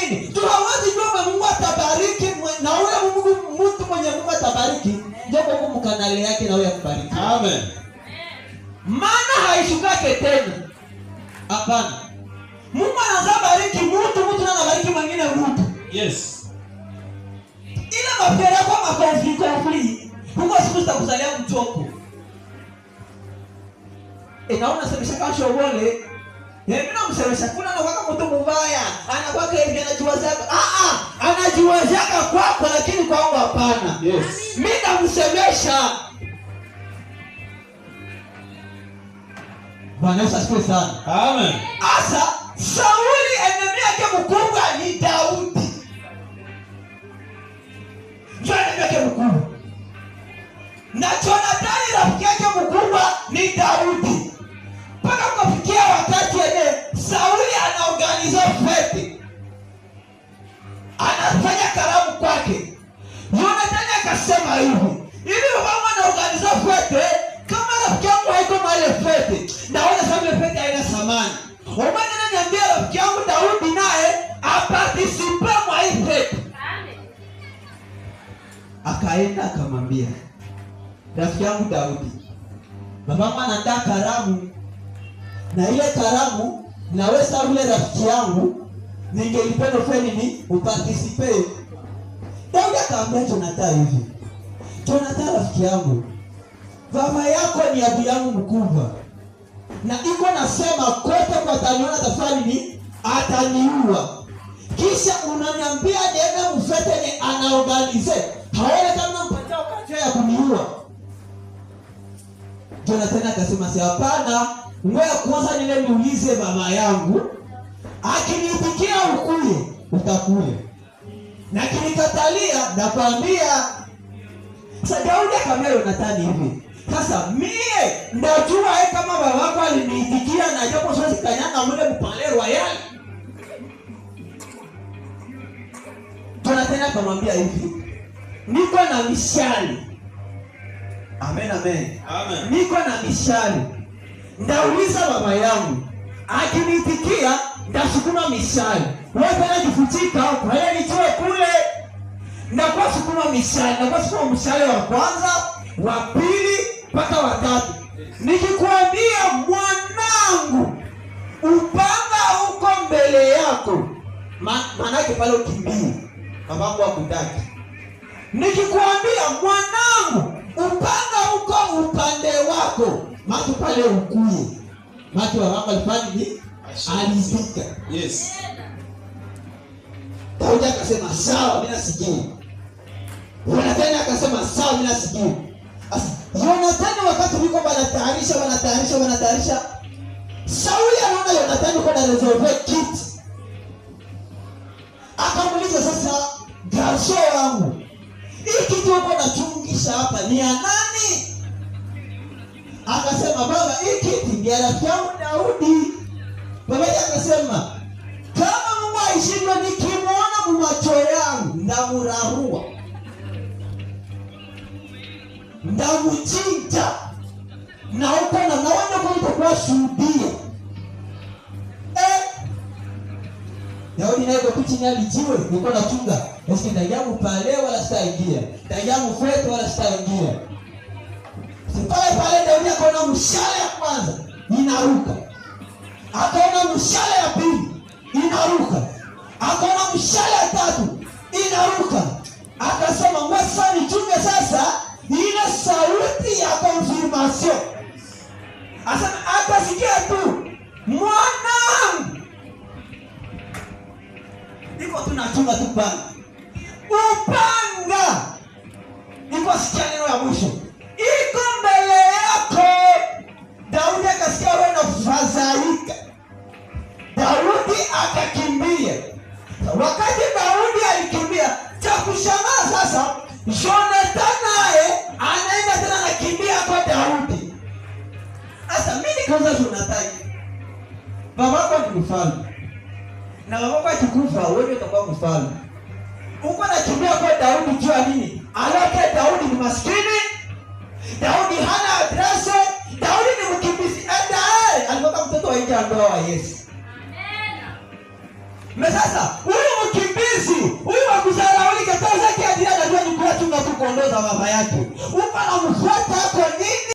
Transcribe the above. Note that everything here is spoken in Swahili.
nini? Tunawezi jua Mungu atabariki na ule Mungu mtu mwenye Mungu atabariki ndio kwa mkanale yake na wewe akubariki. Amen. Maana haishukake tena. Hapana. Mungu anaanza bariki mtu, mtu anabariki mwingine mtu. Yes. Ila mapera kwa makonfli huko siku zitakuzalia mchoko. Inaona semesha kasho wole. Mimi namsemesha kuna na kwaka mtu mbaya, anakuwa hivi anajiwazaka. Anajiwazaka kwako lakini kwangu hapana. Yes. Mimi namsemesha. Bwana Yesu asifiwe sana. Amen. Asa Sauli enemy yake mkubwa ni Daudi. Ndio enemy yake mkubwa. Na Jonathani rafiki yake mkubwa ni Daudi. Mpaka kufikia wakati yenye Sauli anaorganiza fete. Anafanya karamu kwake. Jonathani akasema hivi, hivi mama anaorganiza fete, kama rafiki yangu haiko mahali fete, naona sababu fete haina thamani. Umana ananiambia rafiki yangu Daudi naye aparticipe mwa hii fete. Akaenda akamwambia, rafiki yangu Daudi, mama anaandaa karamu, na ile karamu naweza ule rafiki yangu ningelipenda ufanye nini? Uparticipe. Daudi akamwambia Jonathan hivi, Jonathan rafiki yangu, baba yako ni adui yangu mkubwa, na iko nasema kote kwa ataniona atafanya nini? Ataniua. Kisha unaniambia niende mfete ni anaorganize, haone kama mpatia wakati ya kuniua. Jonathan akasema si hapana, ngoja kwanza nile niulize mama yangu, akiniitikia ukuye utakuya, na akinikatalia nakwambia. Sasa Daudi akamwambia Yonathani hivi, sasa mie ndajua kama babako aliniitikia na japo siwezi kanyanga mule mpale royal. Jonathan akamwambia hivi, niko na mishale. Amen, amen. Amen. Niko na mishale. Ndauliza baba yangu, akiniitikia ndasukuma mishale. Wewe tena jifutika kwa hiyo nijue kule. Ndakuwa sukuma mishale, ndakuwa sukuma mshale wa kwanza, wa pili mpaka wa tatu. Nikikwambia mwanangu, upanga uko mbele yako, maana pale ukimbie, babangu hakutaki. Nikikwambia mwanangu, upanga uko upande wako, maana pale ukuye. Maana babangu alifanya nini? Alipika. Yes. Daudi akasema sawa, mimi nasikia. Yonathani akasema sawa, mimi nasikia. Yonathani wakati yuko wanatayarisha, Sauli anaona Yonathani yuko na reserve kit. Akamuuliza sasa, garso wangu, hii kitu uko nachungisha hapa ni ya nani? Akasema baba, hii kiti ni ya rafiki yangu Daudi. Baba akasema, kama Mungu aishindwe nikimuona mumacho yangu ndamurarua, ndamuchinja, na huko na naona kwa kwa shuhudia. Daudi naye kwa chini alijiwe, nilikuwa nachunga. Eske ndayangu pale wala sitaingia. Ndayangu feto wala sitaingia. Pale pale Daudi akaona mshale ya kwanza inaruka. Akaona mshale ya pili inaruka. Akaona mshale ya tatu inaruka. Akasema ngoja nichunge sasa ile sauti ya confirmation. Asema akasikia tu mwanangu, niko tunachunga tu pale upanga, niko sikia neno ya mwisho iko mbele yako. Daudi akasikia wewe unafadhaika. Daudi akakimbia. Wakati Daudi alikimbia, cha kushangaza sasa Jonathan naye anaenda tena anakimbia kwa Daudi. Sasa mimi nikauza Jonathan, babako ni mfalme, na babako akikufa wewe utakuwa mfalme. Uko anakimbia kwa Daudi jua nini? Alake Daudi ni maskini, Daudi hana address, Daudi ni mkimbizi. Enda alikuwa mtoto wa nje ndoa wa Yesu. Amen. Sasa huyu Mkimbizi huyu wa kuzaraulika kaza yake, ajira anajua ni kuwa chunga tu kondoo za baba yake, uko anamfuata ako nini?